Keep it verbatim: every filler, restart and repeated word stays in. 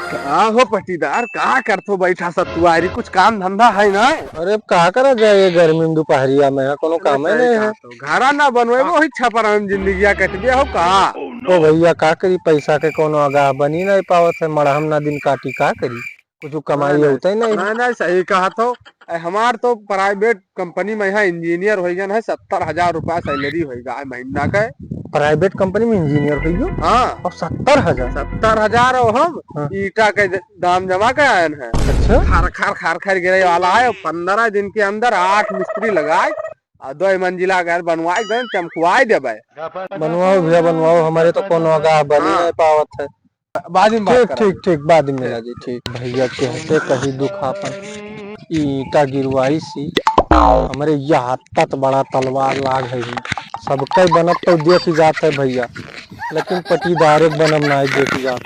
का हो पटीदार, का करथो बैठा सतुआरी, कुछ काम धंधा है ना? अरे, अब का करा जाए ये गर्मी में दुपहरिया में, यहाँ कोनो अरे, कामे सही नहीं है। कहा तो, घरा ना बनवे, हाँ। वही छपरा में जिंदगिया कटबे हो का? ओ भैया, का करी, पैसा के कोनो आगाह बनी नहीं पावत है, मड़हम ना दिन काटी, का करी, कुछ कमाई नहीं, नहीं। होता ही नहीं। नहीं, नहीं, सही कहा तो। ए, हमार तो प्राइवेट कंपनी में है, इंजीनियर हो गए है, सत्तर हजार रुपया सैलरी हो गया है महीना का। प्राइवेट कंपनी में इंजीनियर हो गयो? हाँ। और सत्तर हजार? सत्तर हजार और हम हाँ। ईटा के ज-, दाम जमा के आयन है। अच्छा। खर खर खर खर गिरे वाला है, और पंद्रह दिन के अंदर आठ मिस्त्री लगाए और दो मंजिला घर बनवाए, एकदम चमकवाए देबे। बनवाओ भैया, बनवाओ, हमारे तो कोनो आगाह बनी हाँ। नहीं पावत है। बाद में बात ठीक, करा। ठीक, ठीक, बाद में ठीक। मिला जी, ठीक। भैया कहते कही दुख आपन, ईटा गिरवाई सी, हमरे यहाँ तत बड़ा तलवार लाग है। सबके बनत तो देख जात है भैया, लेकिन पटीदारे के बनम ना देख जात।